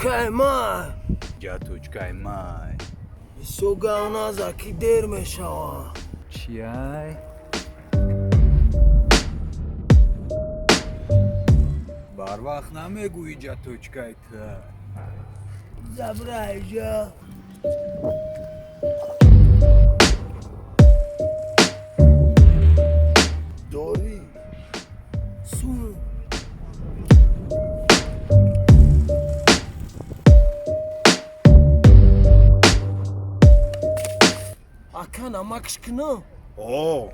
Точкаи май. Ҷа точкаи май. Бисёр гав наза, ки дер мешавад. Чиай? Барвақт намегӯӣ, ҷа точкаи та. Забирай ҷа. Дорӣ? Сум. Ака, намакш кунам? О.